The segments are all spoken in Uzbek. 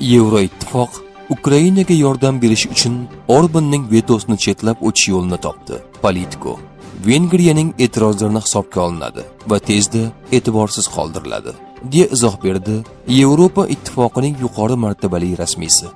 Yevroittifoq Ukrainaga yordam berish uchun Orbanning vetosini chetlab o'tish yo'lini topdi. Politico. Vengriyaning e'tirozlarini hisobga olinadi va tezda e'tiborsiz qoldiriladi, deya izoh berdi Yevropa Ittifoqining yuqori martabali rasmiysi.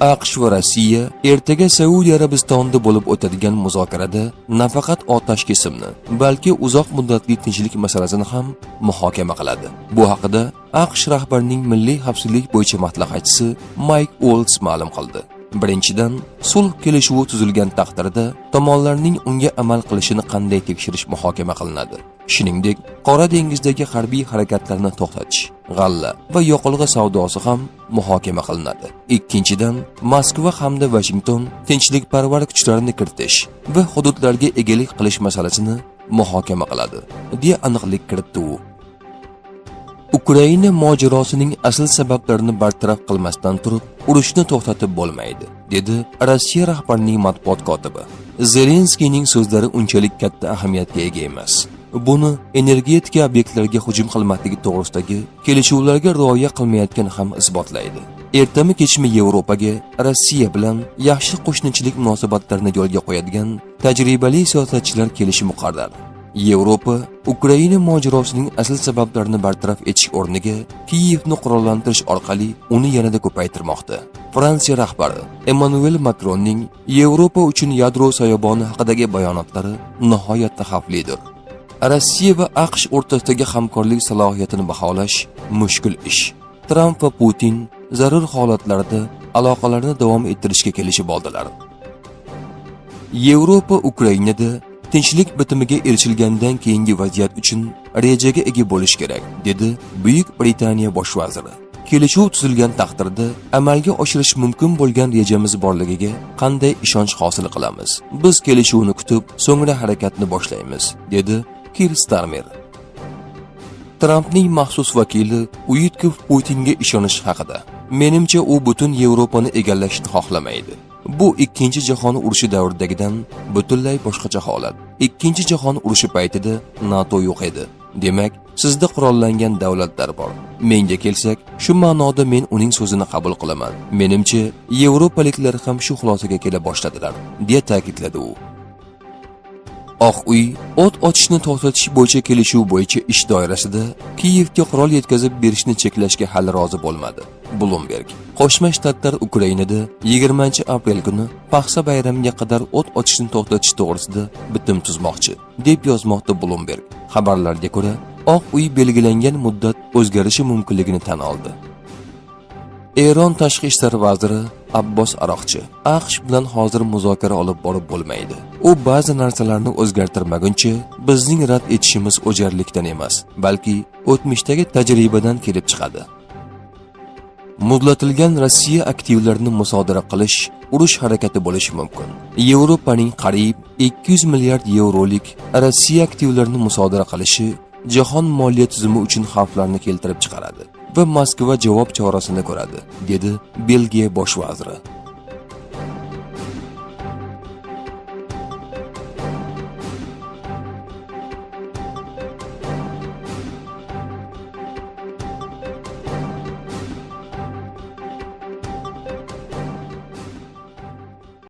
AQSh va Rossiya ertaga Saudiya Arabistonida bo'lib o'tadigan muzokarada nafaqat otashkesimni, balki uzoq muddatli tinchlik masalasini ham muhokama qiladi. Bu haqida AQSh rahbarining milliy xavfsizlik bo'yicha maslahatchisi Mayk Uolts ma'lum qildi. Birinchidan, sulh kelishuvi tuzilgan taqdirda tomonlarning unga amal qilishini qanday tekshirish muhokama qilinadi. Shuningdek, Qora dengizdagi harbiy harakatlarni to'xtatish, g'alla va yoqilg'i savdosi ham muhokama qilinadi. Ikkinchidan, Moskva hamda Vashington tinchlikparvar kuchlarni kiritish va hududlarga egalik qilish masalasini muhokama qiladi, deya aniqlik kiritdi u. Ukraina mojarosining asl sabablarini bartaraf qilmasdan turib, urushni to'xtatib bo'lmaydi, dedi Rossiya rahbarining matbuot kotibi. Zelenskiyning so'zlari unchalik katta ahamiyatga ega emas. Buni energetika obyektlariga hujum qilmasligi to'g'risidagi kelishuvlarga rioya qilmayotgani ham isbotlaydi. Ertami kechmi Yevropaga Rossiya bilan yaxshi qo'shnichilik munosabatlarini yo'lga qo'yadigan tajribali siyosatchilar kelishi muqarrar. Yevropa Ukraina mojarosining asl sabablarini bartaraf etish o'rniga Kiyevni qurollantirish orqali uni yanada ko'paytirmoqda. Fransiya rahbari Emmanuel Makronning Yevropa uchun yadro soyaboni haqidagi bayonotlari nihoyatda xavflidir. Rossiya va AQSh o'rtasidagi hamkorlik salohiyatini baholash mushkul ish. Tramp va Putin zarur holatlarda aloqalarni davom ettirishga kelishib oldilar. Yevropa Ukrainada tinchlik bitimiga erishilgandan keyingi vaziyat uchun rejaga ega bo'lishi kerak, dedi Buyuk Britaniya bosh vaziri. Kelishuv tuzilgan taqdirda amalga oshirish mumkin bo'lgan rejamiz borligiga qanday ishonch hosil qilamiz? Biz kelishuvni kutib, so'ngra harakatni boshlaymiz, dedi Kir Starmer. Trampning maxsus vakili Uitkov Putinga ishonish haqida. Menimcha, u butun Yevropani egallashni xohlamaydi. Bu Ikkinchi jahon urushi davridagidan butunlay boshqacha holat. Ikkinchi jahon urushi paytida NATO yo'q edi. Demak, sizda qurollangan davlatlar bor. Menga kelsak, shu ma'noda men uning so'zini qabul qilaman. Menimcha, yevropaliklar ham shu xulosaga kela boshladilar, deya ta'kidladi u. Oq uy o't ochishni to'xtatish bo'yicha kelishuv bo'yicha ish doirasida Kiyevga qurol yetkazib berishni cheklashga hali rozi bo'lmadi. Bloomberg. Qo'shma Shtatlar Ukrainada 20 aprel kuni paxsa bayramiga qadar o't ochishni to'xtatish to'g'risida bitim tuzmoqchi, deb yozmoqda Bloomberg. Xabarlarga ko'ra, Oq uy belgilangan muddat o'zgarishi mumkinligini tan oldi. Eron tashqi ishlar vaziri Abbos Aroqchi: AQSh bilan hozir muzokara olib borib bo'lmaydi. U ba'zi narsalarni o'zgartirmaguncha bizning rad etishimiz o'jarlikdan emas, balki o'tmishdagi tajribadan kelib chiqadi. Muzlatilgan Rossiya aktivlarini musodara qilish urush harakati bo'lishi mumkin. Yevropaning qariyb 200 milliard yevrolik Rossiya aktivlarini musodara qilishi jahon moliya tizimi uchun xavflarni keltirib chiqaradi va Moskva javob chorasini ko'radi, dedi Belgiya bosh vaziri.